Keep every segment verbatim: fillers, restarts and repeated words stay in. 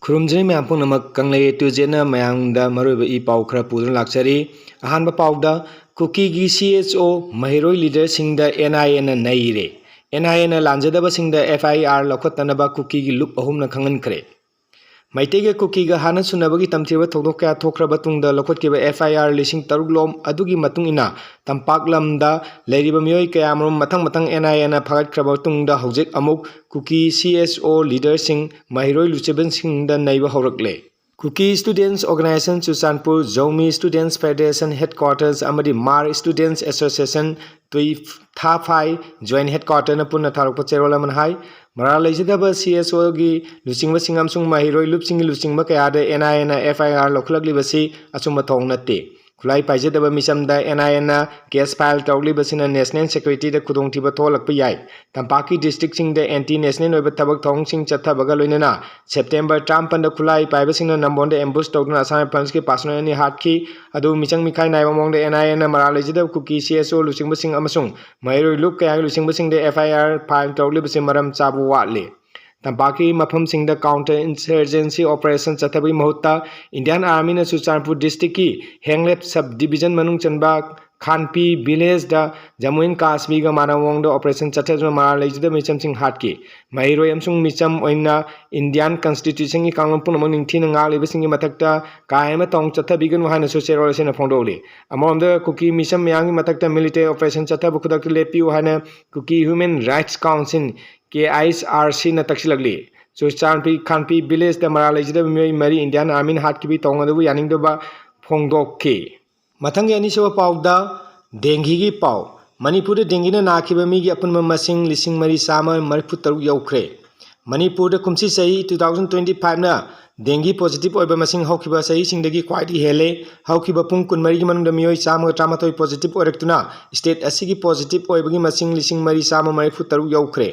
ꯈꯨꯔꯨꯝꯖꯔꯤ ꯃꯌꯥꯝ ꯄꯨꯝꯅꯃꯛ꯫ ꯀꯪꯂꯩ ꯇꯨꯖꯦꯠꯅ ꯃꯌꯥꯝꯗ ꯃꯔꯨꯑꯣꯏꯕ ꯏ ꯄꯥꯎ ꯈꯔ ꯄꯨꯗꯨꯅ ꯂꯥꯛꯆꯔꯤ꯫ ꯑꯍꯥꯟꯕ ꯄꯥꯎꯗ, ꯀꯨꯀꯤꯒꯤ C S O ꯃꯍꯩꯔꯣꯏ ꯂꯤꯗꯔꯁꯤꯡꯗ N I Aꯅ ꯅꯩꯔꯦ꯫ N I Aꯅ ꯂꯥꯟꯖꯗꯕꯁꯤꯡꯗ F I R ꯂꯧꯈꯠꯇꯅꯕ ꯀꯨꯀꯤꯒꯤ ꯂꯨꯞ ꯑꯍꯨꯝꯅ ꯈꯪꯍꯟꯈ꯭ꯔꯦ꯫ ꯃꯩꯇꯩꯒ ꯀꯨꯀꯤꯒ ꯍꯥꯟꯅ ꯁꯨꯅꯕꯒꯤ ꯇꯝꯊꯤꯕ ꯊꯧꯗꯣꯛ ꯀꯌꯥ ꯊꯣꯛꯈ꯭ꯔꯕ ꯇꯨꯡꯗ ꯂꯧꯈꯠꯈꯤꯕ F I R ꯂꯤꯁꯤꯡ ꯇꯔꯨꯛ ꯂꯣꯝ ꯑꯗꯨꯒꯤ ꯃꯇꯨꯡ ꯏꯟꯅ ꯇꯝꯄꯥꯛ ꯂꯝꯗ ꯂꯩꯔꯤꯕ ꯃꯤꯑꯣꯏ ꯀꯌꯥꯃꯔꯨꯝ ꯃꯊꯪ ꯃꯊꯪ N I Aꯅ ꯐꯥꯒꯠꯈ꯭ꯔꯕ ꯃꯇꯨꯡꯗ ꯍꯧꯖꯤꯛ ꯑꯃꯨꯛ ꯀꯨꯀꯤ C S O ꯂꯤꯗꯔꯁꯤꯡ ꯃꯍꯩꯔꯣꯏ ꯂꯨꯆꯤꯡꯕꯁꯤꯡꯗ ꯅꯩꯕ ꯍꯧꯔꯛꯂꯦ꯫ ꯀꯨꯀꯤ Students Organisation Churachandpur, ꯖꯧꯃꯤ Students Federation Headquarters ꯑꯃꯗꯤ ꯃꯥꯔ Students Association ꯇꯨꯏ ꯊꯥꯐꯥꯏ Joint Headquarterꯅ ꯄꯨꯟꯅ ꯊꯥꯔꯛꯄ ꯆꯦꯔꯣꯜ ꯑꯃꯅ ꯍꯥꯏ, ꯃꯔꯥꯜ ꯂꯩꯖꯗꯕ C S Oꯒꯤ ꯂꯨꯆꯤꯡꯕꯁꯤꯡ ꯑꯃꯁꯨꯡ ꯃꯍꯩꯔꯣꯏ ꯂꯨꯞꯁꯤꯡꯒꯤ ꯂꯨꯆꯤꯡꯕ ꯀꯌꯥꯗ N I Aꯅ F I R ꯂꯧꯈꯠꯂꯛꯂꯤꯕꯁꯤ ꯑꯆꯨꯝꯕ ꯊꯧꯑꯣꯡ ꯅꯠꯇꯦ꯫ ꯈꯨꯠꯂꯥꯏ ꯄꯥꯏꯖꯗꯕ ꯃꯤꯆꯝꯗ N I Aꯅ case file ꯇꯧꯔꯛꯂꯤꯕꯁꯤꯅ national securityꯗ ꯈꯨꯗꯣꯡꯊꯤꯕ ꯊꯣꯛꯍꯜꯂꯛꯄ ꯌꯥꯏ꯫ ꯇꯝꯄꯥꯛꯀꯤ districtꯁꯤꯡꯗ anti national ꯑꯣꯏꯕ ꯊꯕꯛ ꯊꯧꯑꯣꯡꯁꯤꯡ ꯆꯠꯊꯕꯒ ꯂꯣꯏꯅꯅ September ꯇꯔꯥꯃꯥꯄꯟꯗ ꯈꯨꯠꯂꯥꯏ ꯄꯥꯏꯕꯁꯤꯡꯅ ꯅꯝꯕꯣꯟꯗ ambush ꯇꯧꯗꯨꯅ Assam Riflesꯀꯤ personnel ꯑꯅꯤ ꯍꯥꯠꯈꯤ꯫ ꯑꯗꯨꯕꯨ ꯃꯤꯆꯪ ꯃꯤꯈꯥꯏ ꯅꯥꯏꯕ ꯃꯑꯣꯡꯗ N I Aꯅ ꯃꯔꯥꯜ ꯂꯩꯖꯗꯕ ꯀꯨꯀꯤ C S O ꯂꯨꯆꯤꯡꯕꯁꯤꯡ ꯑꯃꯁꯨꯡ ꯃꯍꯩꯔꯣꯏ ꯂꯨꯞ ꯀꯌꯥꯒꯤ ꯂꯨꯆꯤꯡꯕꯁꯤꯡꯗ F I R file ꯇꯧꯔꯛꯂꯤꯕꯁꯤ ꯃꯔꯝ ꯆꯥꯕ ꯋꯥꯠꯂꯤ꯫ ꯇꯝꯄꯥꯛꯀꯤ ꯃꯐꯝꯁꯤꯡꯗ counter insurgency operation ꯆꯠꯊꯕꯒꯤ ꯃꯍꯨꯠꯇ Indian Armyꯅ ꯆꯨꯔꯆꯥꯟꯄꯨꯔ districtꯀꯤ ꯍꯦꯡꯂꯦꯞ sub division ꯃꯅꯨꯡ ꯆꯟꯕ ꯈꯥꯟꯄꯤ villageꯗ Jammu and Kashmirꯒ ꯃꯥꯟꯅꯕ ꯃꯑꯣꯡꯗ operation ꯆꯠꯊꯗꯨꯅ ꯃꯔꯥꯜ ꯂꯩꯖꯗꯕ ꯃꯤꯆꯝꯁꯤꯡ ꯍꯥꯠꯈꯤ꯫ ꯃꯍꯩꯔꯣꯏ ꯑꯃꯁꯨꯡ ꯃꯤꯆꯝ ꯑꯣꯏꯅ Indian Constitutionꯒꯤ ꯀꯥꯡꯂꯣꯟ ꯄꯨꯝꯅꯃꯛ ꯅꯤꯡꯊꯤꯅ ꯉꯥꯛꯂꯤꯕꯁꯤꯡꯒꯤ ꯃꯊꯛꯇ ꯀꯥ ꯍꯦꯟꯕ ꯊꯧꯑꯣꯡ ꯆꯠꯊꯕꯤꯒꯅꯨ ꯍꯥꯏꯅꯁꯨ ꯆꯦꯔꯣꯜ ꯑꯁꯤꯅ ꯐꯣꯡꯗꯣꯛꯂꯤ꯫ ꯑꯃꯔꯣꯝꯗ ꯀꯨꯀꯤ ꯃꯤꯆꯝ ꯃꯌꯥꯝꯒꯤ ꯃꯊꯛꯇ military operation ꯆꯠꯊꯕ ꯈꯨꯗꯛꯇ ꯂꯦꯞꯄꯤꯌꯨ ꯍꯥꯏꯅ ꯀꯨꯀꯤ Human Rights Council, K H R Cꯅ ꯇꯛꯁꯤꯜꯂꯛꯂꯤ꯫ Churachandpur ꯈꯥꯟꯄꯤ villageꯗ ꯃꯔꯥꯜ ꯂꯩꯖꯗꯕ ꯃꯤꯑꯣꯏ ꯃꯔꯤ Indian Armyꯅ ꯍꯥꯠꯈꯤꯕꯒꯤ ꯊꯧꯑꯣꯡ ꯑꯗꯨꯕꯨ ꯌꯥꯅꯤꯡꯗꯕ ꯐꯣꯡꯗꯣꯛꯈꯤ꯫ ꯃꯊꯪꯒꯤ ꯑꯅꯤꯁꯨꯕ ꯄꯥꯎꯗ dengueꯒꯤ ꯄꯥꯎ꯫ ꯃꯅꯤꯄꯨꯔꯗ dengueꯅ ꯅꯥꯈꯤꯕ ꯃꯤꯒꯤ ꯑꯄꯨꯟꯕ ꯃꯁꯤꯡ ꯂꯤꯁꯤꯡ ꯃꯔꯤ ꯆꯥꯝꯃ ꯃꯔꯤꯐꯨ ꯇꯔꯨꯛ ꯌꯧꯈ꯭ꯔꯦ꯫ ꯃꯅꯤꯄꯨꯔꯗ ꯀꯨꯝꯁꯤ ꯆꯍꯤ two thousand twenty fiveꯅ dengue positive ꯑꯣꯏꯕ ꯃꯁꯤꯡ ꯍꯧꯈꯤꯕ ꯆꯍꯤꯁꯤꯡꯗꯒꯤ ꯈ꯭ꯋꯥꯏꯗꯒꯤ ꯍꯦꯜꯂꯦ꯫ ꯍꯧꯈꯤꯕ ꯄꯨꯡ ꯀꯨꯟꯃꯔꯤꯒꯤ ꯃꯅꯨꯡꯗ ꯃꯤꯑꯣꯏ ꯆꯥꯝꯃꯒ ꯇꯔꯥꯃꯥꯊꯣꯏ positive ꯑꯣꯏꯔꯛꯇꯨꯅ state ꯑꯁꯤꯒꯤ positive ꯑꯣꯏꯕꯒꯤ ꯃꯁꯤꯡ ꯂꯤꯁꯤꯡ ꯃꯔꯤ ꯆꯥꯝꯃ ꯃꯔꯤꯐꯨ ꯇꯔꯨꯛ ꯌꯧꯈ꯭ꯔꯦ꯫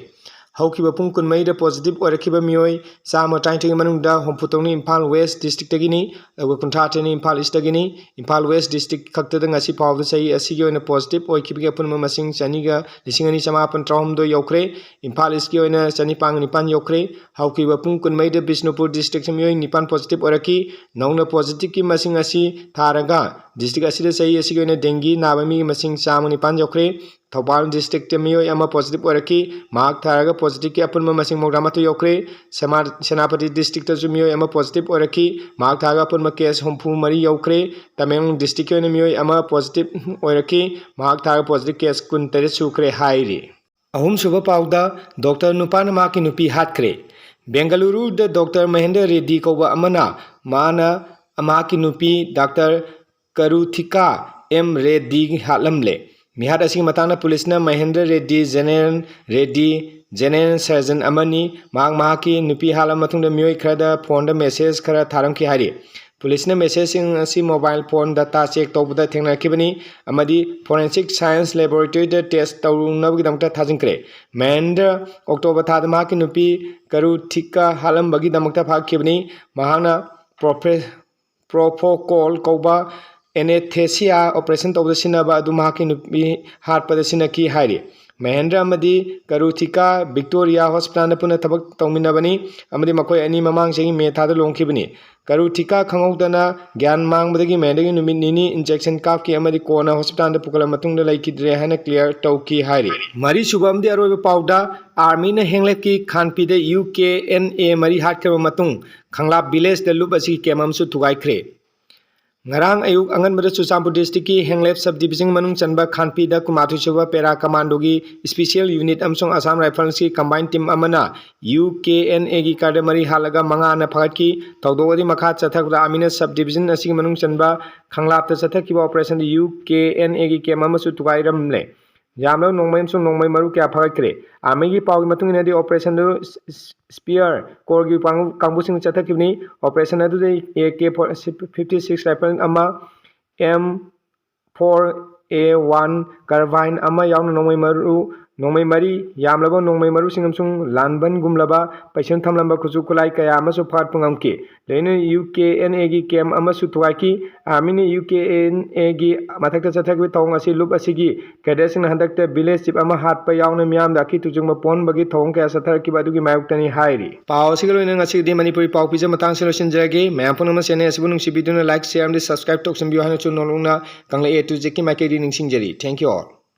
ꯍꯧꯈꯤꯕ ꯄꯨꯡ ꯀꯨꯟꯃꯔꯤꯗ positive ꯑꯣꯏꯔꯛꯈꯤꯕ ꯃꯤꯑꯣꯏ ꯆꯥꯝꯃ ꯇꯔꯥꯅꯤꯊꯣꯏꯒꯤ ꯃꯅꯨꯡꯗ ꯍꯨꯝꯐꯨ ꯇꯔꯨꯛꯅ ꯏꯝꯐꯥꯜ West districtꯇꯒꯤꯅꯤ, ꯑꯗꯨꯒ ꯀꯨꯟꯊ꯭ꯔꯥ ꯇꯔꯦꯠꯅ ꯏꯝꯐꯥꯜ Eastꯇꯒꯤꯅꯤ꯫ ꯏꯝꯐꯥꯜ West district ꯈꯛꯇꯗ ꯉꯁꯤ ꯐꯥꯎꯕꯗ ꯆꯍꯤ ꯑꯁꯤꯒꯤ ꯑꯣꯏꯅ positive ꯑꯣꯏꯈꯤꯕꯒꯤ ꯑꯄꯨꯟꯕ ꯃꯁꯤꯡ ꯆꯅꯤꯒ, ꯂꯤꯁꯤꯡ ꯑꯅꯤ ꯆꯃꯥꯄꯟ ꯇꯔꯥꯍꯨꯝꯗꯣꯏ ꯌꯧꯈ꯭ꯔꯦ꯫ ꯏꯝꯐꯥꯜ Eastꯀꯤ ꯑꯣꯏꯅ ꯆꯅꯤꯄꯥꯟ ꯅꯤꯄꯥꯟ ꯌꯧꯈ꯭ꯔꯦ꯫ ꯍꯧꯈꯤꯕ ꯄꯨꯡ ꯀꯨꯟꯃꯔꯤꯗ ꯕꯤꯁꯅꯨꯄꯨꯔ districtꯇ ꯃꯤꯑꯣꯏ ꯅꯤꯄꯥꯟ positive ꯑꯣꯏꯔꯛꯈꯤ꯫ ꯅꯧꯅ positiveꯀꯤ ꯃꯁꯤꯡ ꯑꯁꯤ ꯊꯥꯔꯒ district ꯑꯁꯤꯗ ꯆꯍꯤ ꯑꯁꯤꯒꯤ ꯑꯣꯏꯅ dengue ꯅꯥꯕ ꯃꯤꯒꯤ ꯃꯁꯤꯡ ꯆꯥꯝꯃ ꯅꯤꯄꯥꯟ ꯌꯧꯈ꯭ꯔꯦ꯫ ꯊꯧꯕꯥꯜ districtꯇ ꯃꯤꯑꯣꯏ ꯑꯃ positive ꯑꯣꯏꯔꯛꯈꯤ꯫ ꯃꯍꯥꯛ ꯊꯥꯔꯒ positiveꯀꯤ ꯑꯄꯨꯟꯕ ꯃꯁꯤꯡ ꯃꯧꯗ꯭ꯔꯥꯃꯥꯊꯣꯏ ꯌꯧꯈ꯭ꯔꯦ꯫ ꯁꯦꯃꯥ-, ꯁꯦꯅꯥꯄꯇꯤ districtꯇꯁꯨ ꯃꯤꯑꯣꯏ ꯑꯃ positive ꯑꯣꯏꯔꯛꯈꯤ꯫ ꯃꯍꯥꯛ ꯊꯥꯔꯒ ꯑꯄꯨꯟꯕ case ꯍꯨꯝꯐꯨ ꯃꯔꯤ ꯌꯧꯈ꯭ꯔꯦ꯫ ꯇꯃꯦꯡꯂꯣꯡ districtꯀꯤ ꯑꯣꯏꯅ ꯃꯤꯑꯣꯏ ꯑꯃ positive ꯑꯣꯏꯔꯛꯈꯤ꯫ ꯃꯍꯥꯛ ꯊꯥꯔꯒ positive case ꯀꯨꯟꯇꯔꯦꯠ ꯁꯨꯈ꯭ꯔꯦ ꯍꯥꯏꯔꯤ꯫ ꯑꯍꯨꯝꯁꯨꯕ ꯄꯥꯎꯗ, doctor ꯅꯨꯄꯥꯅ ꯃꯍꯥꯛꯀꯤ ꯅꯨꯄꯤ ꯍꯥꯠꯈ꯭ꯔꯦ꯫ ꯕꯦꯡꯒꯂꯨꯔꯨꯗ doctor ꯃꯍꯦꯟꯗ꯭ꯔ ꯔꯦꯗ꯭ꯗꯤ ꯀꯧꯕ ꯑꯃꯅ ꯃꯥꯅ ꯃꯍꯥꯛꯀꯤ ꯅꯨꯄꯤ doctor ꯀꯔꯨꯊꯤꯀꯥ ꯑꯦꯝ ꯔꯦꯗ꯭ꯗꯤ ꯍꯥꯠꯂꯝꯂꯦ꯫ ꯃꯤꯍꯥꯠ ꯑꯁꯤꯒꯤ ꯃꯇꯥꯡꯗ ꯄꯨꯂꯤꯁꯅ Mahendra Reddy, general Reddy, general surgeon ꯑꯃꯅꯤ꯫ ꯃꯍꯥꯛ ꯃꯍꯥꯛꯀꯤ ꯅꯨꯄꯤ ꯍꯥꯠꯂꯕ ꯃꯇꯨꯡꯗ ꯃꯤꯑꯣꯏ ꯈꯔꯗ ꯐꯣꯟꯗ message ꯈꯔ ꯊꯥꯔꯝꯈꯤ ꯍꯥꯏꯔꯤ꯫ ꯄꯨꯂꯤꯁꯅ messageꯁꯤꯡ ꯑꯁꯤ mobile phone data check ꯇꯧꯕꯗ ꯊꯦꯡꯅꯔꯛꯈꯤꯕꯅꯤ ꯑꯃꯗꯤ forensic science laboratoryꯗ test ꯇꯧꯅꯕꯒꯤꯗꯃꯛꯇ ꯊꯥꯖꯤꯟꯈ꯭ꯔꯦ꯫ ꯃꯍꯦꯟꯗ꯭ꯔ ꯑꯣꯛꯇꯣꯕꯔ ꯊꯥꯗ ꯃꯍꯥꯛꯀꯤ ꯅꯨꯄꯤ ꯀꯔꯨꯊꯤꯀꯥ ꯍꯥꯠꯂꯝꯕꯒꯤꯗꯃꯛꯇ ꯐꯥꯈꯤꯕꯅꯤ꯫ ꯃꯍꯥꯛꯅ ꯄ꯭ꯔꯣꯐꯦ-, Propofol ꯀꯧꯕ anesthesia operation ꯇꯧꯕꯗ ꯁꯤꯖꯤꯟꯅꯕ ꯑꯗꯨ ꯃꯍꯥꯛꯀꯤ ꯅꯨꯄꯤ ꯍꯥꯠꯄꯗ ꯁꯤꯖꯤꯟꯅꯈꯤ ꯍꯥꯏꯔꯤ꯫ ꯃꯍꯦꯟꯗ꯭ꯔ ꯑꯃꯗꯤ ꯀꯔꯨꯊꯤꯀꯥ ꯚꯤꯛꯇꯣꯔꯤꯌꯥ ꯍꯣꯁꯄꯤꯇꯥꯜꯗ ꯄꯨꯟꯅ ꯊꯕꯛ ꯇꯧꯃꯤꯟꯅꯕꯅꯤ ꯑꯃꯗꯤ ꯃꯈꯣꯏ ꯑꯅꯤ ꯃꯃꯥꯡ ꯆꯍꯤ ꯃꯦ ꯊꯥꯗ ꯂꯨꯍꯣꯡꯈꯤꯕꯅꯤ꯫ ꯀꯔꯨꯊꯤꯀꯥ ꯈꯪꯍꯧꯗꯅ ꯒ꯭ꯌꯥꯟ ꯃꯥꯡꯕꯗꯒꯤ ꯃꯍꯦꯟꯗ꯭ꯔꯒꯤ ꯅꯨꯃꯤꯠ ꯅꯤꯅꯤ injection ꯀꯥꯞꯈꯤ ꯑꯃꯗꯤ ꯀꯣꯟꯅ ꯍꯣꯁꯄꯤꯇꯥꯜꯗ ꯄꯨꯈꯠꯂꯕ ꯃꯇꯨꯡꯗ ꯂꯩꯈꯤꯗ꯭ꯔꯦ ꯍꯥꯏꯅ clear ꯇꯧꯈꯤ ꯍꯥꯏꯔꯤ꯫ ꯃꯔꯤꯁꯨꯕ ꯑꯃꯗꯤ ꯑꯔꯣꯏꯕ ꯄꯥꯎꯗ, armyꯅ ꯍꯦꯡꯂꯦꯞꯀꯤ ꯈꯥꯟꯄꯤꯗ U K N A ꯃꯔꯤ ꯍꯥꯠꯈ꯭ꯔꯕ ꯃꯇꯨꯡ ꯈꯪꯂꯥꯞ villageꯗ ꯂꯨꯞ ꯑꯁꯤꯒꯤ camp ꯑꯃꯁꯨ ꯊꯨꯒꯥꯏꯈ꯭ꯔꯦ꯫ ꯉꯔꯥꯡ ꯑꯌꯨꯛ ꯑꯉꯟꯕꯗ ꯆꯨꯔꯆꯥꯟꯄꯨꯔ districtꯀꯤ ꯍꯦꯡꯂꯦꯞ sub division ꯃꯅꯨꯡ ꯆꯟꯕ ꯈꯥꯟꯄꯤꯗ ꯀꯨꯟꯃꯥꯊꯣꯏ ꯁꯨꯕ Para Commandoꯒꯤ special unit ꯑꯃꯁꯨꯡ Assam Riflesꯀꯤ combined team ꯑꯃꯅ U K N Aꯒꯤ car ꯃꯔꯤ ꯍꯥꯠꯂꯒ ꯃꯉꯥꯅ ꯐꯥꯒꯠꯈꯤ꯫ ꯊꯧꯗꯣꯛ ꯑꯗꯨ ꯃꯈꯥ ꯆꯠꯊꯕꯗ armyꯅ sub division ꯑꯁꯤꯒꯤ ꯃꯅꯨꯡ ꯆꯟꯕ ꯈꯪꯂꯥꯞꯇ ꯆꯠꯊꯈꯤꯕ operationꯗ U K N Aꯒꯤ camp ꯑꯃꯁꯨ ꯊꯨꯒꯥꯏꯔꯝꯂꯦ꯫ ꯌꯥꯝꯂꯕ ꯅꯣꯡꯃꯩ ꯑꯃꯁꯨꯡ ꯅꯣꯡꯃꯩ ꯃꯔꯨ ꯀꯌꯥ ꯐꯥꯒꯠꯈ꯭ꯔꯦ꯫ Armyꯒꯤ ꯄꯥꯎꯒꯤ ꯃꯇꯨꯡ ꯏꯟꯅꯗꯤ operationꯗꯨ ꯁ-, ꯁ-, Spear Corps ꯀꯥꯡꯕꯨ-, ꯀꯥꯡꯕꯨꯁꯤꯡꯅ ꯆꯠꯊꯈꯤꯕꯅꯤ꯫ Operation ꯑꯗꯨꯗ A K fifty six rifle ꯑꯃ, M four A one carbine ꯑꯃ ꯌꯥꯎꯅ ꯅꯣꯡꯃꯩ ꯃꯔꯨ ꯅꯣꯡꯃꯩ ꯃꯔꯤ ꯌꯥꯝꯂꯕ ꯅꯣꯡꯃꯩ ꯃꯔꯨꯁꯤꯡ ꯑꯃꯁꯨꯡ ꯂꯥꯟꯕꯟꯒꯨꯝꯂꯕ ꯄꯩꯁꯤꯟ ꯊꯝꯂꯝꯕ ꯈꯨꯠꯁꯨ ꯈꯨꯠꯂꯥꯏ ꯀꯌꯥ ꯑꯃꯁꯨ ꯐꯥꯠꯄ ꯉꯝꯈꯤ꯫ ꯂꯣꯏꯅꯅ ꯌꯨ ꯀꯦ ꯑꯦꯟ ꯑꯦꯒꯤ ꯀꯦꯝ ꯑꯃꯁꯨ ꯊꯨꯒꯥꯏꯈꯤ꯫ ꯑꯥꯔꯃꯤꯅ ꯌꯨ ꯀꯦ ꯑꯦꯟ ꯑꯦꯒꯤ ꯃꯊꯛꯇ ꯆꯠꯊꯈꯤꯕ ꯊꯧꯑꯣꯡ ꯑꯁꯤ ꯂꯨꯞ ꯑꯁꯤꯒꯤ ꯀꯦꯗꯦꯠꯁꯤꯡꯅ ꯍꯟꯗꯛꯇ ꯚꯤꯂꯦꯖ ꯆꯤꯞ ꯑꯃ ꯍꯥꯠꯄ ꯌꯥꯎꯅ ꯃꯤꯌꯥꯝꯗ ꯑꯀꯤ ꯇꯨꯖꯨꯡꯕ ꯄꯣꯛꯍꯟꯕꯒꯤ ꯊꯧꯑꯣꯡ ꯀꯌꯥ ꯆꯠꯊꯔꯛꯈꯤꯕ ꯑꯗꯨꯒꯤ ꯃꯥꯌꯣꯛꯇꯅꯤ ꯍꯥꯏꯔꯤ꯫ ꯄꯥꯎ ꯑꯁꯤꯒ ꯂꯣꯏꯅꯅ ꯉꯁꯤꯒꯤꯗꯤ ꯃꯅꯤꯄꯨꯔꯤ ꯄꯥꯎ ꯄꯤꯖ ꯃꯇꯥꯡꯁꯤ ꯂꯣꯏꯁꯤꯟꯖꯔꯒꯦ꯫ ꯃꯌꯥꯝ ꯄꯨꯝꯅꯃꯛ ꯆꯦꯅꯦꯜ ꯑꯁꯤꯕꯨ ꯅꯨꯡꯁꯤꯕꯤꯗꯨꯅ ꯂꯥꯏꯛ, ꯁꯤꯌꯥꯔ ꯑꯃꯗꯤ ꯁꯕꯁꯀ꯭ꯔꯥꯏꯕ ꯇꯧꯁꯤꯟꯕꯤꯌꯨ ꯍꯥꯏꯅꯁꯨ ꯅꯣꯂꯨꯛꯅ ꯀꯪꯂꯩ ꯑꯦ ꯇꯨ ꯖꯦꯠꯀꯤ ꯃꯥꯏꯀꯩꯗꯒꯤ ꯅꯤꯡꯁꯤꯡꯖꯔꯤ꯫ Thank you all꯫